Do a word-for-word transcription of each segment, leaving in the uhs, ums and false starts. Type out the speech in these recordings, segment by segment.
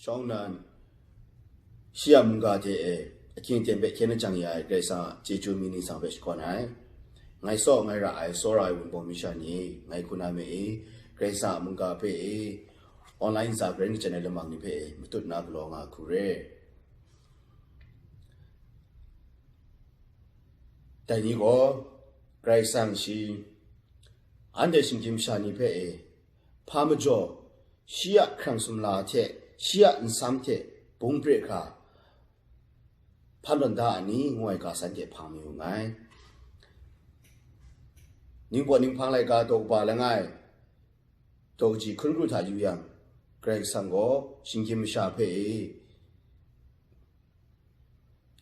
Shawng nnan, shi a mungga hte e, ahkying aten hpe hkyen lajang ya ai Karai Kasang a chyeju myit ningsang hpe shakawn ai. Ngai saw ngai ra ai, tsawra ai Wunpawng masha ni, ngai hku na me e, Karai Kasang a mungga hpe e, online ntsa Karai ni channel lamang ni hpe e, matut na galaw nga hku re. Dai ni gaw, Karai Kasang shi, anhte shinggyim masha ni hpe e, hpa majaw, shi a hkrang sumla hte, shi a nsam hte bung pre hkra, hpan tawn da a ni, ngu ai ga san hte hpang mayu nngai. Ningpawt ninghpang laika daw kaba langai, daw kaji hkun kru hta yu yang, Karai Kasang gaw shinggyim masha hpe e,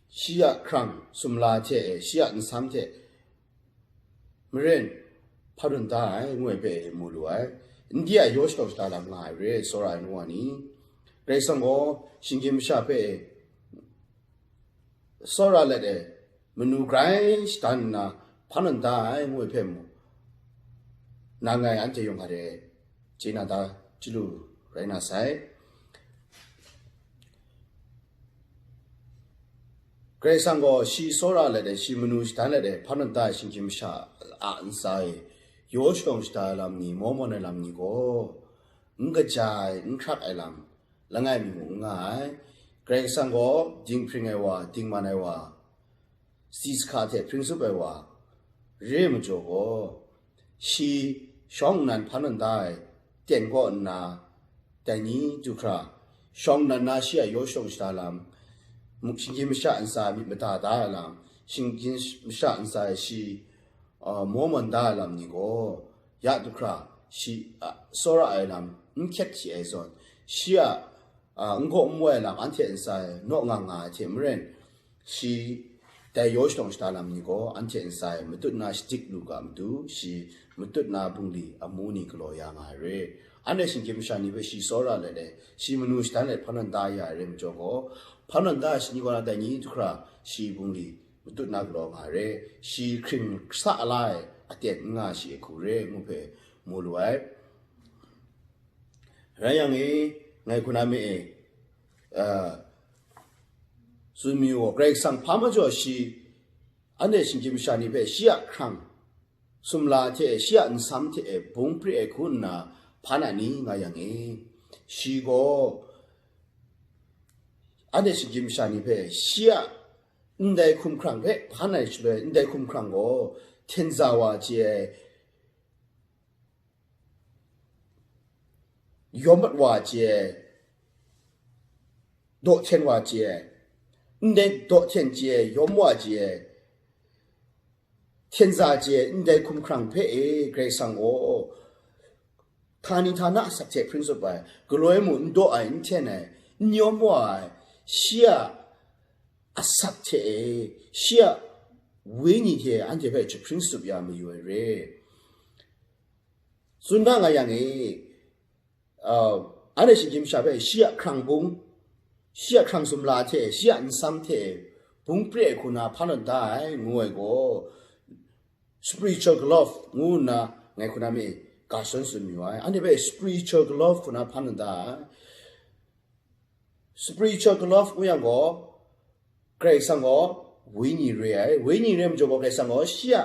shi a hkrang sumla hte e, shi a nsam hte maren hpa tawn da ai, ngu ai hpe mu lu ai. Ndai a yaw shadaw shada lam nga ai re, tsawra ai nu wa ni. Karai Kasang gaw shinggyim masha hpe e, tsawra let e, manu grai shadan nna hpa tawn da ai, ngu ai hpe mu, nang ngai anhte yawng hkra de chye na da, chyalu rai na sai. Karai Kasang gaw shi tsawra let e, shi manu shadan let e, hpa tawn da ai shinggyim masha a ntsa e, yaw shadaw shada ai lam ni, maw mawn ai lam ni gaw, n kaja ai, n hkrak ai lam, langai mi mung n nga ai. Karai Kasang gaw dinghpring ai wa, dingman ai wa, si sahka hte hpring tsup ai wa, re ai majaw gaw, shi shawng nnan hpan tawn da ai, ten kaw nna, dai ni du hkra, shawng nnan na shi a yaw shadaw shada lam, mu- shinggyim masha ntsa myit mada da ai lam, shinggyim masha ntsa e shi, uh, maw mawn da ai lam ni gaw, ya du hkra, shi a tsawra ai lam n hkyet hti ai zawn, shi a, uh, n gaw n wai ai lam anhte ntsa e naw nga nga ai hte maren, shi dai yaw shadaw shada lam ni gaw anhte ntsa e matut na shadik lu ga matu, shi matut na bungli amu ni galaw ya nga ai re. Anhte shinggyim masha ni hpe shi tsawra let e, shi manu shadan let hpa tawn da ya ai re majaw gaw, hpa tawn da ai shi ni gaw na dai ni du hkra, shi bungli matut na galaw nga ai re, shi hkring sa la ai aten n nga shi ai hku re, ngu hpe mu lu ai. Rai yang e, ngai hku na me e, uh, tsun mi gaw, Karai Kasang hpa majaw shi, anhte shinggyim masha ni hpe shi a hkrang sumla hte e, shi a nsam hte e, bung pre ai hku nna hpan a ni, nga yang e, shi gaw anhte shinggyim masha ni hpe shi a ndai hkumhkrang hpe hpan ai shaloi, ndai hkumhkrang gaw hten za wa chye ai, yawm mat wa chye ai, daw hten wa chye ai, ndai daw hten chye ai, yawm wa chye ai, hten za chye ai, ndai hkumhkrang hpe e, Karai Kasang gaw htani htana asak hte hpring tsup ai, galoi mung n daw ai, n hten ai, n yawm wa ai, shi a asak hte e, shi a wenyi hte anhte hpe jahpring tsup ya mayu ai re. Tsun da nga yang e, uh, anhte shinggyim masha hpe shi a hkrang bung, shi a hkrang sumla hte, shi a nsam hte bung pre ai hku na hpan tawn da ai, ngu ai gaw, spiritual glove ngu nna ngai hku na mi ga shadawn tsun mayu ai. Anhte hpe spiritual glove hku na hpan tawn da ai. Spiritual glove ngu yang gaw, Karai Kasang gaw wenyi re ai. Wenyi re ai majaw gaw, Karai Kasang gaw shi a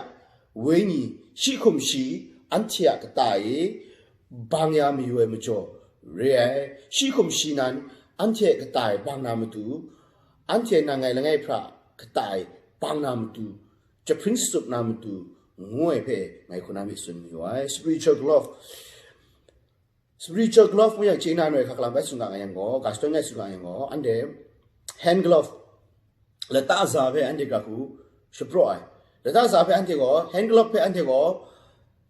wenyi, shi hkum shi anhte a kata e bang ya mayu ai majaw re ai. Shi hkum shi nan anhte a kata e bang na matu, anhte nang ngai langai hpra kata e bang na matu, jahpring tsup na matu, ngu ai hpe ngai hku na myit tsun mayu ai. Spiritual glove. Spiritual glove ngu yang chye na noi hkak lam bai tsun ga nga yang gaw, ga shadawn ngai tsun ga yang gaw, anhte hand glove, lata za hpe anhte ga hku shapraw ai. Lata za hpe anhte gaw, hand glove hpe anhte gaw,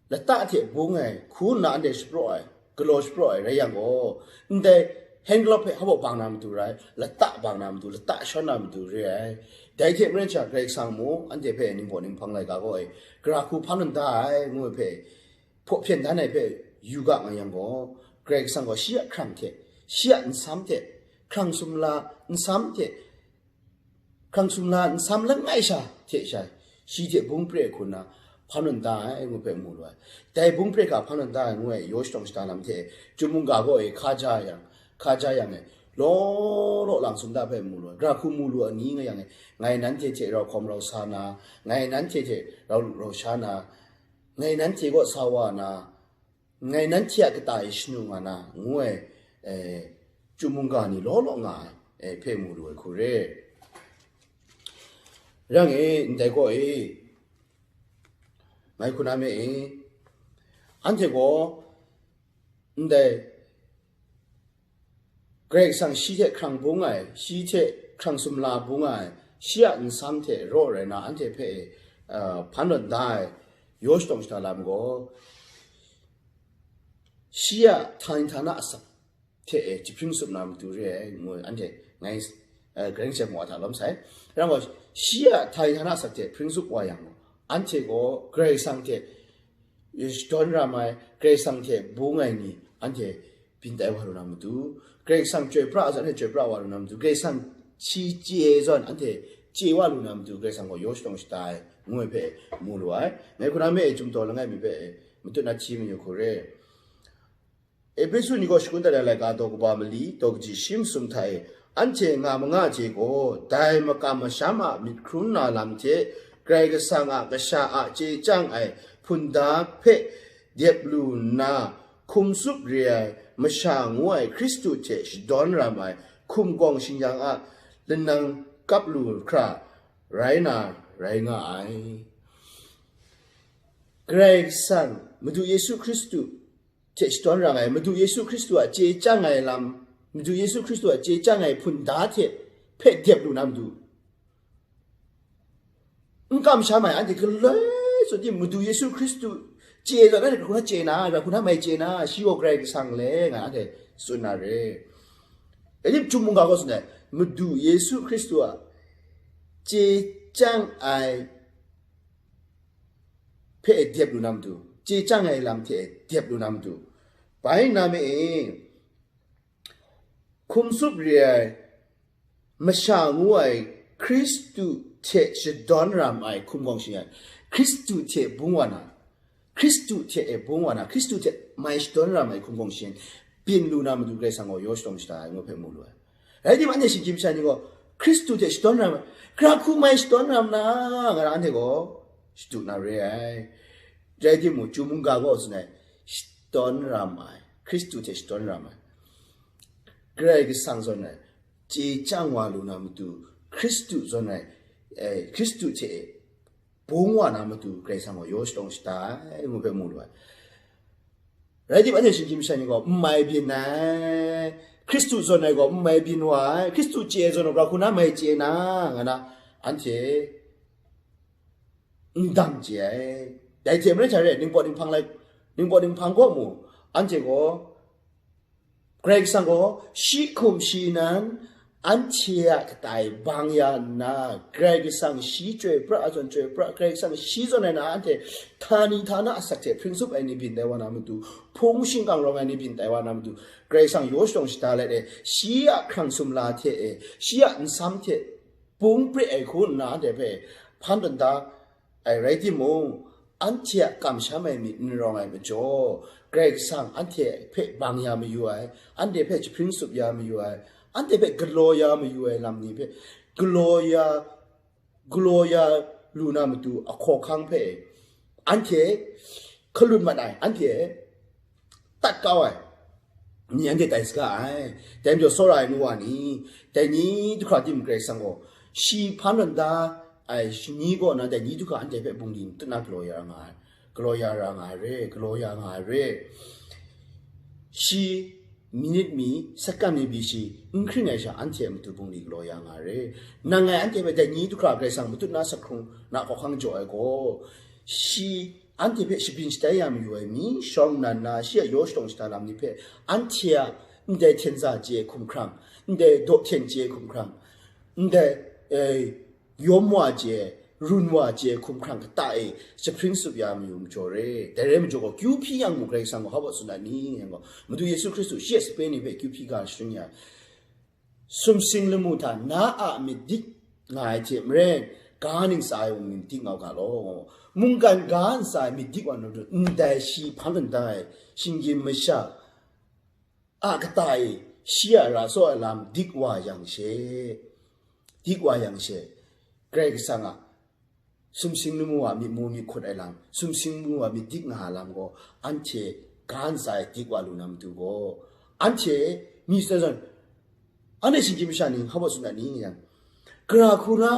lata hte bung ai, hku nna anhte shapraw ai, galaw shapraw ai rai yang gaw, ndai hand glove hpe hpa bang na matu rai, lata bang na matu, lata shawn na matu re ai. Dai hte maren sha, Karai Kasang mung anhte hpe ningbaw ninghpang laika gaw e, gara hku hpan tawn da ai, ngu ai hpe, hpaw hpyen dan ai hpe yu ga nga yang gaw, Karai Kasang gaw shi a hkrang hte, shi a nsam hte, hkrang sumla nsam hte, hkrang sumla nsam langai sha hte sha, shi hte bung pre ai hku nna hpan tawn da ai, ngu hpe mu lu ai. Dai bung pre hkra hpan tawn da ai, ngu ai, yaw shadaw shada lam hte, chyum mungga gaw e hka ja yang, hka ja yang e, law law lang sum da hpe mu lu ai. Gara hku mu lu ai ni nga yang e, ngai nanhte hte rau hkawm rau sa na, ngai nanhte hte rau lu rau sha na, ngai nanhte kaw sa wa na, ngai nanhte a kata e shanu nga na, ngu ai, eh, chyu mungga ni law law nga ai, eh, hpe mu lu ai hku re. Rai ngai, ndai gaw e, ngai hku na me e, anhte gaw ndai Karai Kasang shi hte hkrang bung ai, shi hte hkrang sumla bung ai, shi a nsam hte raw rai na anhte hpe, uh, hpan rawt da ai, yaw shadawng shada lam gaw, shi a htani htana asak hte e jahpring tsup na matu re ai, ngu anhte ngai, uh, Karai Kasang mu a hta lawm sai. Rai ngai, shi a htani htana asak hte hpring tsup wa yang, anhte gaw Karai Kasang hte shadawn ram ai, Karai Kasang hte bung ai ni anhte byin tai wa lu na matu, Karai Kasang chyoi pra ai zawn anhte chyoi pra wa lu na matu, Karai Kasang shi chye ai zawn anhte chye wa lu na matu, Karai Kasang gaw yaw shadawng shada ai, ngu ai hpe mu lu ai. Ngai hku na me e, chyum taw langai mi hpe e, matut na hti mayu hku re. Epesu ni gaw shakun dat ai laika daw kaba mali, daw kaji shi masum hta e, anhte nga manga hte gaw, dai makam masham a myit hkrun na lam hte, Karai Kasang a kasha a chye chyang ai hpunda hpe dep lu nna, hkum tsup re ai masha ngu ai Hkristu hte shadawn ram ai hkum gawng shing-yang a lanang kap lu hkra rai na rai nga ai. Karai Kasang, Madu Yesu Hkristu hte shadawn ram ai, Madu Yesu Hkristu a chye chyang ai lam, Madu Yesu Hkristu a chye chyang ai hpunda hte hpe dep lu na matu, n kamsham ai anhte galoi tsun tim, Madu Yesu Hkristu chye zawn anhte hkuna chye na, ra hkuna mai chye na, shi gaw Karai Kasang le, nga anhte tsun na re. Rai tim, chyum mungga gaw tsun ai, Madu Yesu Hkristu a chye chyang ai hpe e dep lu na matu, chye chyang ai lam hte e dep lu na matu, bai na me e, hkum tsup re ai masha ngu ai Hkristu hte shadawn ram ai hkum gawng shing-yan, Hkristu hte bung wa na, Hkristu hte e bung wa na, Hkristu hte mai shadawn ram ai hkum gawng shing-yan, byin lu na matu Karai Kasang gaw yaw shadawng shada ai ngu hpe mu lu ai. Rai timung, anhte shinggyim masha ni gaw, Hkristu hte shadawn ram ai, gara hku mai shadawn ram na, nga na anhte gaw shadu na re ai. Rai timung, chyum mungga gaw tsun ai, shadawn ram ai, Hkristu hte shadawn ram ai, Karai Kasang zawn ai, chye chyang wa lu na matu, Hkristu zawn ai, eh, Hkristu hte e bung wa na matu, Karai Kasang gaw yaw shadawng shada ai, ngu hpe mu lu ai. Rai timung, anhte shinggyim masha ni gaw n mai byin ai, Hkristu zawn ai gaw n mai byin wa ai, Hkristu chye ai zawn gaw, gara hku na mai chye na, nga na, anhte n dam chye ai. Dai hte maren sha re, ningpawt ninghpang lai, ningpawt ninghpang gaw mu, anhte gaw, Karai Kasang gaw shi hkum shi nan, anhte a kata e bang ya nna, Karai Kasang shi chyoi pra ai zawn chyoi pra, Karai Kasang shi zawn ai na anhte htani htana asak hte hpring tsup ai ni byin tai wa na matu, hpung shingkang rawng ai ni byin tai wa na matu, Karai Kasang yaw shadawng shada let e, shi a hkrang sumla hte e, shi a nsam hte bung pre ai hku nna anhte hpe hpan tawn da ai rai timung, anhte a kamsham ai myit n rawng ai majaw, Karai Kasang anhte hpe bang ya mayu ai, anhte hpe jahpring tsup ya mayu ai, anhte hpe galaw ya mayu ai lam ni hpe galaw ya, galaw ya lu na matu ahkaw ahkang hpe anhte hkalut mat ai, anhte tat kau ai ni anhte tai saga ai. Dai majaw, tsawra ai nu wa ni, dai ni du hkra tim Karai Kasang gaw shi hpan tawn da ai shani kaw na, dai ni du hkra anhte hpe bungli n tut na galaw ya ra nga ai, galaw ya ra nga ai re, galaw ya nga ai re. Shi minit mi, sakan mi pyi shi n hkring ai sha, anhte a matu bungli galaw ya nga ai re. Nang ngai anhte hpe dai ni du hkra Karai Kasang matut na ahkang hkrung na hkawhkang jaw ai gaw, shi anhte hpe shabyin shatai ya mayu ai mi shawng nnan na, shi a yaw shadawng shada lam ni hpe, anhte a ndai hten za chye ai hkumhkrang, ndai daw hten chye ai hkumhkrang, ndai, eh, yawm wa chye ai, run wa chye ai hkumhkrang kata e jahpring tsup ya mayu majaw re. Dai rai majaw gaw, kyu hpyi yang mung, Karai Kasang gaw hpa baw tsun ai ni, yang gaw, Madu Yesu Hkristu shi a sape ni hpe kyu hpyi ga sharin ya ai. Sumsing lamu hta na a myit dik nga ai hte maren, ga ntsa ai wa myit dik nga u ga law. Mungkan ga ntsa ai myit dik wa na matu, ndai shi hpan tawn da ai shinggyim masha a kata e shi a ra tsaw ai lam dik wa yang she, dik wa yang she, Karai Kasang a sumsing lamu a myit mu myit hkut ai lam, sumsing lamu a myit dik nga ai lam gaw, anhte ga ntsa e dik wa lu na matu gaw, anhte mi zawn zawn, anhte shinggyim masha ni hpa baw tsun ai ni yang, gara hku na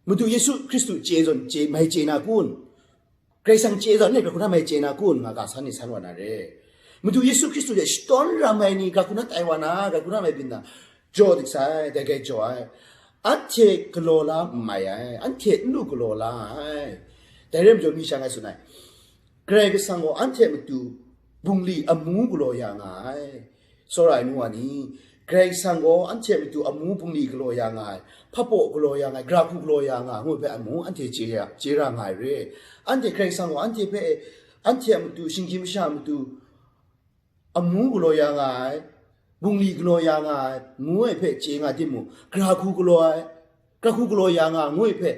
Madu Yesu Hkristu chye zawn chye, mai chye na kun? Karai Kasang chye zawn, anhte gara hku na mai chye na kun? Nga ga san ni san wa na re. Madu Yesu Hkristu hte shadawn ram ai ni gara hku na tai wa na, gara hku na mai byin na, jaw dik sai, dai gai jaw ai. Anhte galaw la n mai ai, anhte n lu galaw la ai. Dai rai majaw, mi sha ngai tsun ai, Karai Kasang gaw anhte matu bungli amu galaw ya nga ai. Tsawra ai nu wa ni, Karai Kasang gaw anhte matu amu bungli galaw ya nga ai, hpa baw galaw ya nga ai, gara hku galaw ya nga ai, ngu ai hpe amu anhte chye ya, chye ra nga ai re. Anhte Karai Kasang gaw anhte hpe, anhte a matu, shinggyim masha a matu, amu galaw ya nga ai, bungli galaw ya nga ai, ngu ai hpe chye nga timung, gara hku galaw ai, gara hku galaw ya nga ai, ngu ai hpe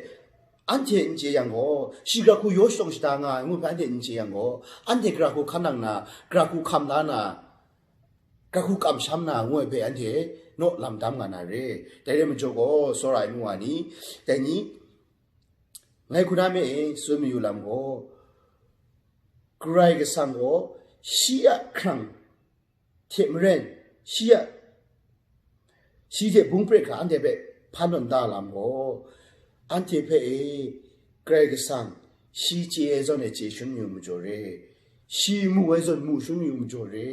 anhte n chye yang gaw, shi gara hku yaw shadawn shada nga ai, ngu ai hpe anhte n chye yang gaw, anhte gara hku hkan nang na, gara hku hkam la na, gara hku kamsham na, ngu ai hpe anhte naw lam dam nga na re. Dai rai majaw gaw, tsawra ai nu wa ni, dai ni, ngai hku na me e tsun mayu lam gaw, Karai Kasang gaw shi a hkrang hte maren, shi a, shi hte bung pret hkra anhte hpe hpan tawn da lam gaw, anhte hpe e Karai Kasang shi chye ai zawn e chye shangun mayu majaw re, shi mu ai zawn mu shangun mayu majaw re.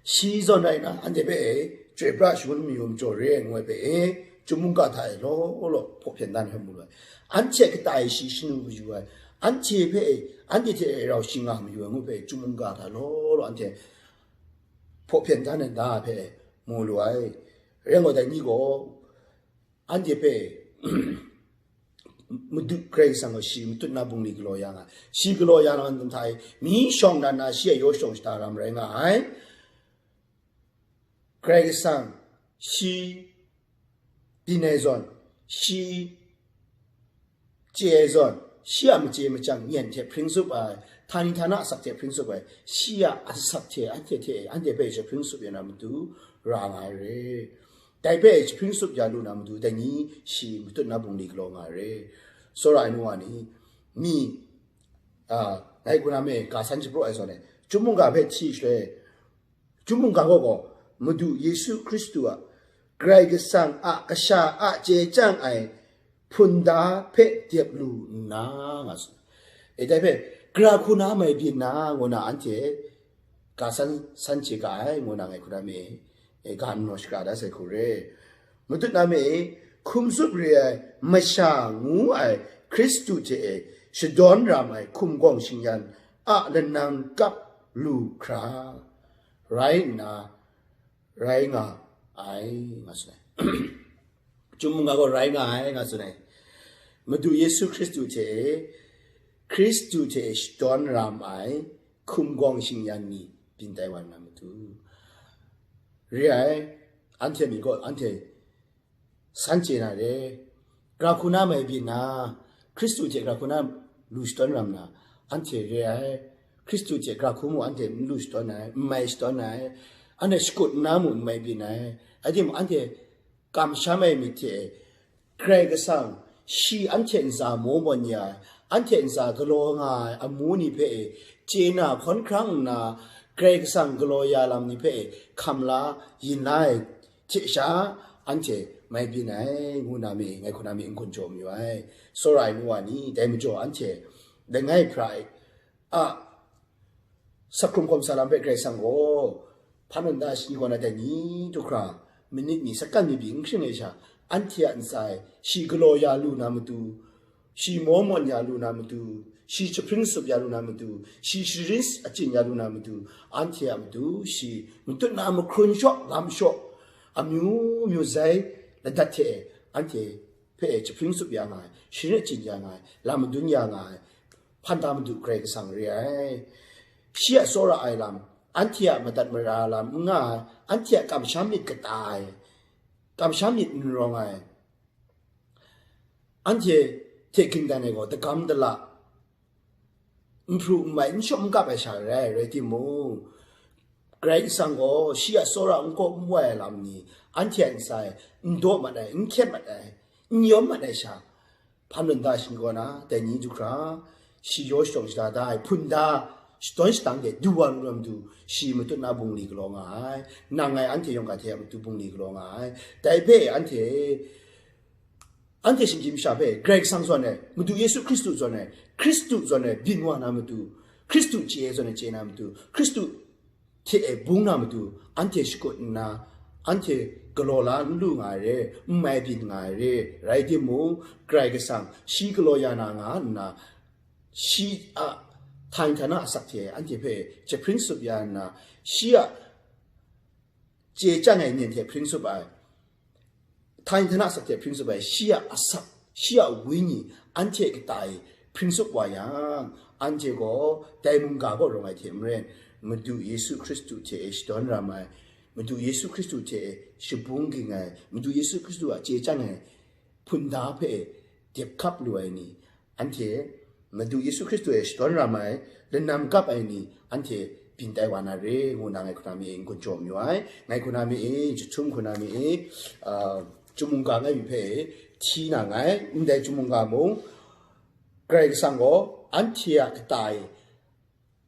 Shi zawn rai na, anhte hpe e chyoi pra shangun mayu majaw re ai ngu ai hpe e, chyum mungga hta e law law hpaw hpyen dan hkam mu lu ai. Anhte kata e shi shanu mayu ai, anhte hpe e, anhte hte e rau shi nga mayu ai ngu hpe chyum mungga hta law law anhte hpaw hpyen dan ai nta hpe e mu lu ai. Rai ngut ai ni gaw, anhte hpe Madu Karai Kasang gaw shi matut na bungli galaw ya nga ai. Shi galaw ya na hta e, myi shawng dan na shi a yaw shadawn shada ram rai nga ai. Karai Kasang shi byin ai zawn, shi chye ai zawn, shi a machye machyang nyen hte hpring tsup ai, htani htana asak hte hpring tsup ai, shi a asak hte anhte hte anhte hpe shi hpring tsup ya na matu ra nga ai re. Dai hpe shi hpring tsup ya lu na matu, dai ni shi matut na bungli galaw nga ai re. Tsawra ai nu wa ni, mi, a, ngai hku na me ga san shapraw ai zawn e, chyum mungga hpe hti shaloi, chyum mungga gaw gaw, Madu Yesu Hkristu a, Karai Kasang a kasha a chye chyang ai hpunda hpe dep lu nna, nga tsun. E, dai hpe, gara hku na mai byin na, ngu na anhte ga san, san chye ga ai, ngu na ngai hku na me, e, ga nnaw shakra da sai hku re. Matut na me, hkum tsup re ai masha ngu ai Hkristu hte e shadawn ram ai hkum gawng shingyan a lanang kap lu hkra rai nna, rai nga ai, nga tsun ai. Chyum mungga gaw rai nga ai, nga tsun ai. Madu Yesu Hkristu hte, Hkristu hte shadawn ram ai hkum gawng shingyan ni byin tai wa na matu, re ai, anhte myit gaw anhte san chye na re. Gara hku na mai byin na, Hkristu hte gara hku na lu shadawn ram na, anhte re ai. Hkristu hte gara hku mung anhte n lu shadawn ai, n mai shadawn ai, anhte shakut nna mung n mai byin ai. Rai timung, anhte kamsham ai myit hte, Karai Kasang shi anhte ntsa maw mawn ya ai, anhte ntsa galaw nga ai amu ni hpe e, chye na hkawn hkrang nna, Karai Kasang galaw ya lam ni hpe e hkam la, yin la ai hte sha, anhte mai byin ai, ngu na mi, ngai hku na mi n-gun jaw mayu ai. Tsawra ai nu wa ni, dai majaw anhte langai hpra ai a, sakhrum hkawm sa lam hpe Karai Kasang gaw, hpa nawn da shani kaw na dai ni du hkra, minit ni sakan ni byin n hkring ai sha, anhte a ntsa e shi galaw ya lu na matu, shi maw mawn ya lu na matu, shi jahpring tsup ya lu na matu, shi sharin achyin ya lu na matu, anhte a matu shi matut na mahkrun shaw, lam shaw, amyu myu zai ladat hte anhte hpe jahpring tsup ya nga ai, sharin achyin ya nga ai, lam madun ya nga ai, hpan da Madu Karai Kasang re ai. Shi a tsawra ai lam, anhte a madat mara lam n nga ai, anhte a kamsham myit kata ai, kamsham myit n rawng ai, anhte hte ging dan ai gaw, dagam dala, n pru n mai, n shawm n kap ai sha rai, rai timung, Karai Kasang gaw shi a tsawra n kawp n wai ai lam ni, anhte a ntsa e n daw mat ai, n hkyet mat ai, n yawm mat ai sha, hpa mada shingkaw na, dai ni du hkra, shi yaw shadawn shada da ai, hpun da, shadawn shadang de du wa lu na matu, shi matut na bungli galaw nga ai, nang ngai anhte yawng ga hte a matu bungli galaw nga ai. Dai hpe anhte, anhte shinggyim masha hpe Karai Kasang zawn ai, Madu Yesu Hkristu zawn ai, Hkristu zawn ai byin wa na matu, Hkristu chye ai zawn ai chye na matu, Hkristu hte e bung na matu, anhte shakut nna, anhte galaw la n lu nga ai re, n mai byin nga ai re, rai timung, Karai Kasang shi galaw ya na nga nna, shi a htaing htana asak hte anhte hpe jahpring tsup ya nna, shi a chye chyang ai nen hte hpring tsup ai, htaing htana asak hte hpring tsup ai, shi a asak, shi a wenyi, anhte kata e hpring tsup wa yang, anhte gaw dai mungga kaw rawng ai hte maren, Madu Yesu Hkristu hte e shadawn ram ai, Madu Yesu Hkristu hte e shabung ging ai, Madu Yesu Hkristu a chye chyang ai hpun da hpe e dep hkap lu ai ni, anhte Madu Yesu Hkristu e shadawn ram ai, lanam kap ai ni, anhte byin tai wa na re, ngu na ngai hkuna mi e n gun jaw mayu ai. Ngai hkuna mi e, jahtum hkuna mi e, ah, chyum mungga ngai mi hpe hti na nngai. Ndai chyum mungga mung, Karai Kasang gaw anhte a kata e,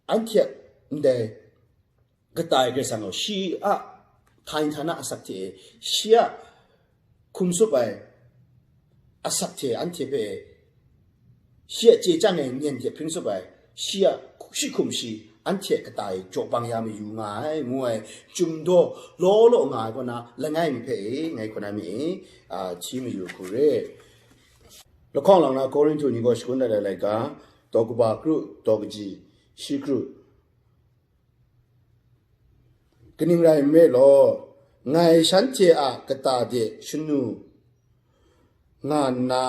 anhte a ndai kata e Karai Kasang gaw shi a htaing htana asak hte e, shi a hkum tsup ai asak hte anhte hpe, shi a chye chyang ai nen hte hpring tsup ai, shi a shi hkum shi anhte a kata e jaw bang ya mayu nga ai, ngu ai chyum daw law law nga ai kaw na, langai mi hpe e, ngai hkuna mi e, a, hti mayu hku re. Lahkawng lang na Korinhtu ni gaw shakun dat ai laika, daw kaba kru, daw kaji, shi kru. Kaning rai nme law, ngai shanhte a kata de shanu nga nna,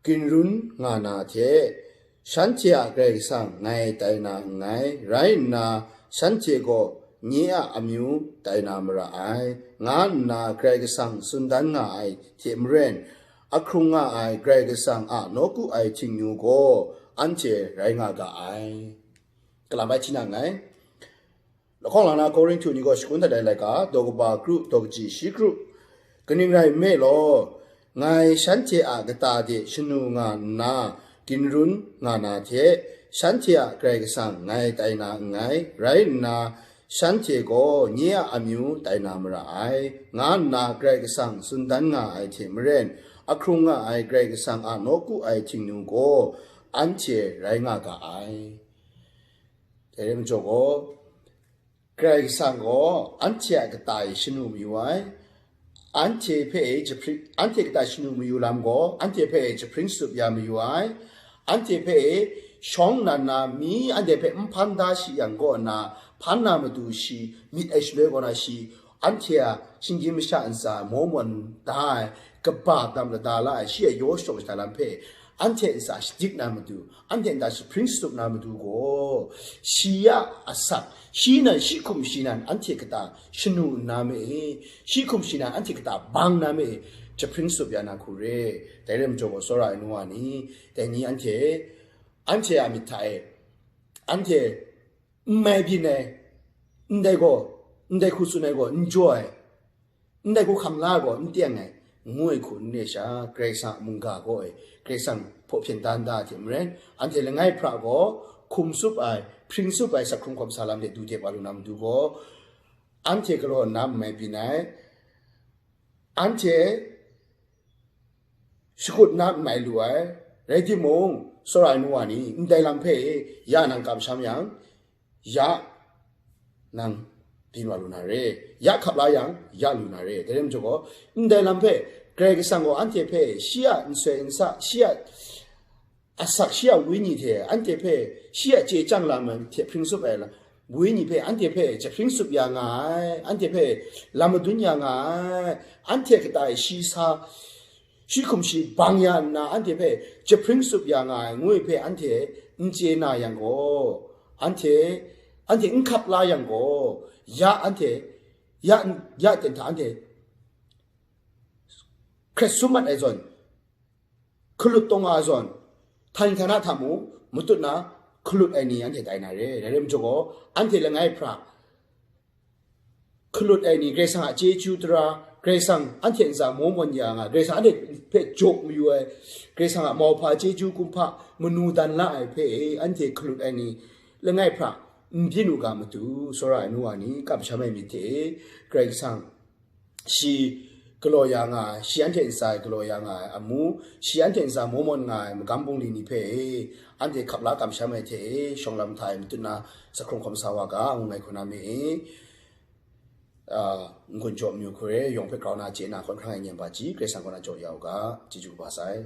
ginrun nga na hte, shanhte a Karai Kasang ngai tai na nngai, rai nna, shanhte gaw nye a amyu tai na mara ai, nga nna Karai Kasang tsun dan nga ai hte maren, ahkrung nga ai Karai Kasang a nawku ai htingnu gaw anhte rai nga ga ai. Kalam bai hti na nngai. Lahkawng lang na Korinhtu ni gaw shakun dat ai laika, daw kaba kru, daw kaji shi kru. Kaning rai nme law, ngai shanhte a kata de shanu nga nna, ginrun nga na hte, shanhte a Karai Kasang ngai tai na nngai, rai nna, shanhte gaw nye a amyu tai na mara ai, nga nna Karai Kasang tsun dan nga ai hte maren, ahkrung nga ai Karai Kasang a nawku ai htingnu gaw anhte rai nga ga ai. Dai rai majaw gaw, Karai Kasang gaw anhte a kata e shanu mayu ai, anhte hpe e jahpring, anhte kata shanu mayu lam gaw, anhte hpe e jahpring tsup ya mayu ai, anhte hpe e shawng nnan na mi anhte hpe n hpan da shi yang kaw nna, hpan na matu shi myit ai shaloi kaw na shi, anhte a shinggyim masha ntsa maw mawn da ai, kaba dam lada la ai, shi a yaw shadawn shada lam hpe anhte ntsa shadik na matu, anhte nta jahpring tsup na matu gaw, shi a asak, shi nan, shi hkum shi nan, anhte kata shanu nna me e, shi hkum shi nan, anhte kata bang na me e, jahpring tsup ya na hku re. Dai rai majaw gaw, tsawra ai nu wa ni, dai ni anhte, anhte a myit hta e, anhte n mai byin ai, ndai gaw, ndai hku tsun ai gaw n jaw ai, ndai hku hkam la ai gaw n teng ai, ngu ai hku n re sha, Karai Kasang a mungga gaw e, Karai Kasang hpaw hpyen da nda ai hte maren, anhte langai hpra gaw, hkum tsup ai, hpring tsup ai, sak hkrung hkawm sa lam de du de wa lu na matu gaw, anhte galaw nna n mai byin ai, anhte shakut nna n mai lu ai, rai timung, tsawra ai nu wa ni, ndai lam hpe ya nang kamsham yang, ya nang byin wa lu na re, ya hkap la yang, ya lu na re. Dai rai majaw gaw, ndai lam hpe Karai Kasang gaw anhte hpe shi a nsoi nsa, shi a asak, shi a wenyi hte anhte hpe, shi a chye chyang lam ai hte hpring tsup ai lam, wenyi hpe anhte hpe jahpring tsup ya nga ai, anhte hpe lam madun ya nga ai, anhte kata e shi sa, shi hkum shi bang ya nna, anhte hpe jahpring tsup ya nga ai, ngu ai hpe anhte n chye na yang gaw, anhte, anhte n hkap la yang gaw, ya anhte, ya, ya ten hta anhte hkret sum mat ai zawn, hkalut taw nga ai zawn, htaing htana hta mung matut na, hkalut ai ni anhte tai na re. Rai rai majaw gaw, anhte langai hpra hkalut ai ni, Karai Kasang a chyeju tara, Karai Kasang anhte ntsa maw mawn ya nga, Karai Kasang anhte hpe jaw mayu ai, Karai Kasang a mauhpa chyeju kumhpa manu dan la ai hpe anhte hkalut ai ni langai hpra n byin u ga matu, tsawra ai nu wa ni, kamsham ai myit hte, Karai Kasang shi galaw ya nga ai, shi anhte ntsa e galaw ya nga ai amu, shi anhte ntsa maw mawn nga ai magam bungli ni hpe anhte hkap la kamsham ai hte, shawng lam hta e matut na sa hkrung hkawm sa wa ga, ngu ngai hku na me e. Ah, n-gun jaw mayu hkure, yawng hpe grau na chye na, hkawn hkrang ai nyem ba ji, Karai Kasang kaw na jaw ya u ga, chyeju kaba sai.